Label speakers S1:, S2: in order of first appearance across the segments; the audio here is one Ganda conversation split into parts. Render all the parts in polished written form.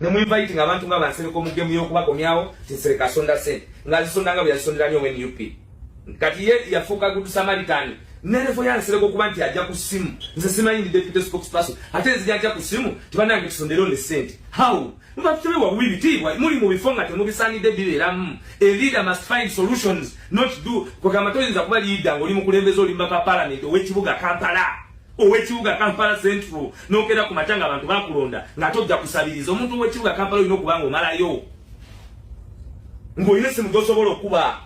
S1: Ne mu inviting abantu nga bansereko mu game y'okubakomyawo ti Nsereko asonda sente ng'azisonda nga bwe yazisondera nnyo NUP. Kati ye yafuuka good Samaritan ne level ya Nsereko okuba nti ajja ku ssimu, nze simanyi ndi deputy spokesperson ate nzija ntya ku ssimu tibanange tusondere ne sente. How? Muba tutewewa bubi bitiibwa, muli mu bifo nga temubisaanidde bibeeramu. A leader must find solutions not do kwegamba toyinza kuba leader ng'oli mukulembeze oli mubaka parliament ow'ekibuga Kampala ow'ekibuga Kampala Central n'okeera ku makya ng'abantu bakulonda ng'ate ojja kusabiriza. Omuntu ow'ekibuga Kampala olina okuba ng'omalayo ng'olina essimu gy'osobola okuba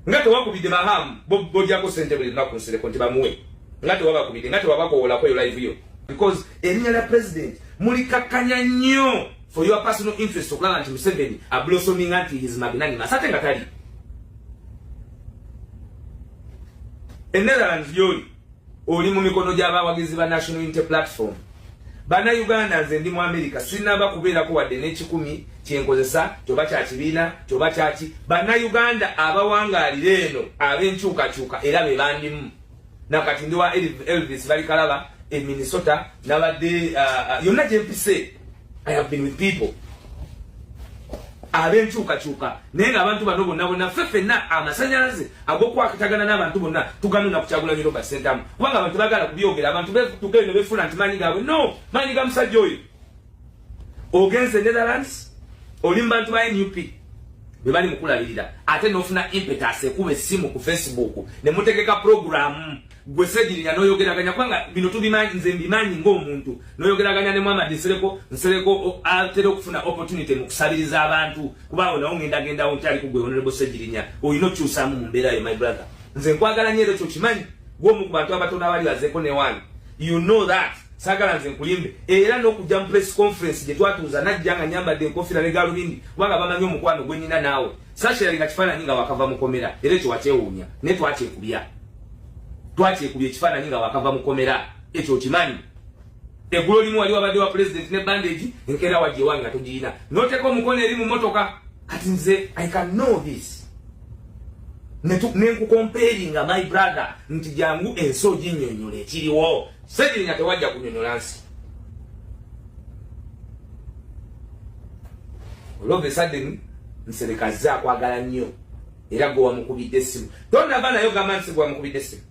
S1: nga tewakubidde bahamu bojjako sente buli lunaku Nsereko nti bamuwe nga tewabakubidde nga tewabakowoolako eyo live yo because erinnya lya president mulikakkanya nnyo for your personal interest okulaba nti Museveni ablossominga nti his magnanimous ate nga tali. E Netherlands gyoli oli mu mikono gy'abawagizi ba National Unity Platform. Bannayuganda, nze ndi mu America, sinaba kubeerako wadde n'ekikumi kyenkozesa kyoba kya kibiina kyoba kyaki. Bannayuganda abawangaalira eno ab'enkyukakyuka era be bandimu nakati ndi wa Elvis Balikalaba e Minnesota nabadde yonna gyempise. I have been with people ab'enkyukakyuka naye ng'abantu bano bonna bonna ffe ffenna amasanyalaze ag'okwakatagana n'abantu bonna tuganona ku Kyagulanyi Robert Ssentamu kubanga abantu bagala kubyogera. Abantu betuka eno befuula nti maanyi gaabwe no maanyi ga musajja oyo. Ogenze Netherlands oli mu bantu ba NUP be bali mukulabirira ate n'ofuna impetus ekuba essimu ku Facebook ne mutegeka programu gwe Segirinya n'oyogeraganya kubanga bino tubimanyi, nze mbimanyi ng'omuntu n'oyogeraganya ne Muhammad Nsereko. Nsereko atera okufuna opportunity mu kusabiriza abantu kubaawo nawo ngendagendawo nkyali ku gwe Honorable Segirinya olina okyusaamu mu mbeera yo. My brother, nze nkwagala nnyo era ekyo kimanyi gw'omu ku bantu abatono abali bazeeko ne wange, you know that. Saagala nze nkulimbe era n'okujja mu press conference gye twatuuza najja nga nyambadde enkofiira ne galubindi kubanga bamanyi omukwano gwe nnina naawe. Sasharinga kifaananyi nga wakava mukomera era ekyo wakyewuunya naye twakyekubya twakyekubya ekifaananyi nga wakava mukomera ekyo okimanyi. Eggulo limu wali wabadde wa president ne bandage enkeera wajja ewange nga togirina n'oteeka omukono eri mu motoka. Kati nze I can know this nenkucomparinga my brother nti jangu ensi oginyonyola ekiriwo. Segirinya tewajja kunyonyola nsi. All of a sudden Nsereko azze akwagala nnyo era gwe wamukubidde essimu tonava naye ogamba nti gwe wamukubidde essimu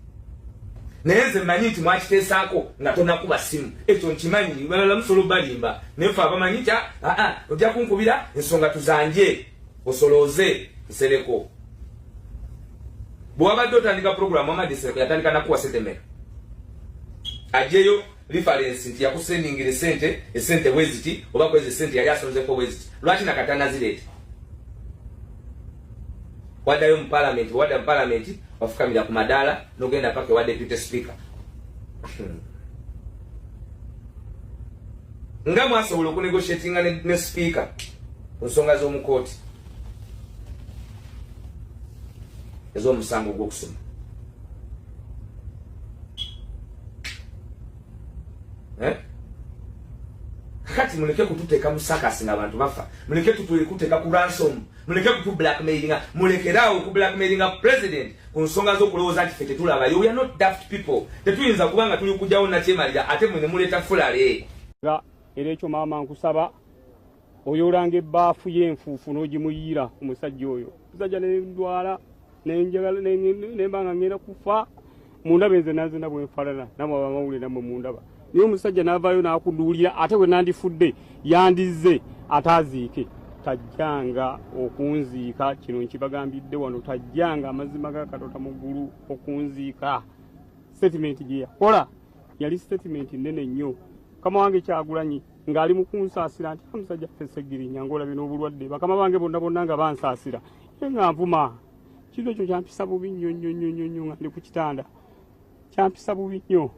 S1: naye nze mmanyi nti mwakiteesaako nga tonakuba ssimu ekyo nkimanyi. Balala musobola obalimba naye fe abamanyi nti aa ojja kunkubira ensonga tuzanje osolooze. Nsereko bwe wabadde otandika program Muhammad Nsereko yatandika nakuwa sente mmeka? Ajeyo reference nti yakusendingira esente esente bweziti oba kwezi esente yali asonzeko bweziti lwaki nakatanazireeta waddayo mu parliament? Wadda mu parliament wafukamira ku madaala n'ogenda paka ewa deputy speaker nga mwasobola okunegotiatinga ne speaker ku nsonga z'omukooti ez'omusango gw'okusoma. Eh? Kati muleke kututeeka mu sakasi nga abantu bafa, muleke kuteeka ku ransom, muleke kutu blackmailinga, mulekeraawo ku blackmailinga president ku nsonga z'okulowooza nti ffe tetulabayo. We are not daft people, tetuyinza kuba nga tuli kujjawo nakyemalira ate mwe ne muleeta fulale.
S2: Nga era ekyo maama nkusaba oyolanga ebbaafu y'enfuufu n'ogimuyiira omusajja oyo. Omusajja nendwala nenjagala nemba nga ngenda kufa mundabe nze nanzina bwe nfaanana namwe abamawulire namwe mundaba naye omusajja n'avaayo n'akuduulira ate bwe nandifudde yandizze ate aziike tajjanga okunziika kino nkibagambidde wano tajjanga amazima ga Katonda mu ggulu okunziika. Statement gye yakola yali statement nnene nnyo. Mukama wange Kyagulanyi ng'ali mu kunsaasira nti omusajja ffe Ssegirinya ng'olabye n'obulwadde bakama bange bonna bonna nga bansaasira ye nga nvuma. Kintu ekyo kyampisa bubi nnyo nnyo nnyo nnyo nnyo nga ndi ku kitanda kyampisa bubi nnyo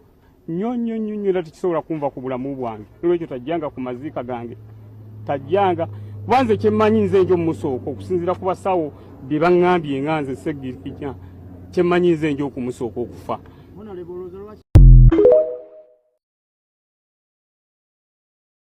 S2: nnyo nnyo nnyo nnyo era tekisobola kunva ku bulamu bwange. Nolwekyo tajjanga ku maziika gange tajjanga kuba nze kyemmanyi nze nja omumusooka okusinziira ku basawo bye baŋŋambye nga nze Ssegirinya kyemmanyi nze nja okumusooka okufa.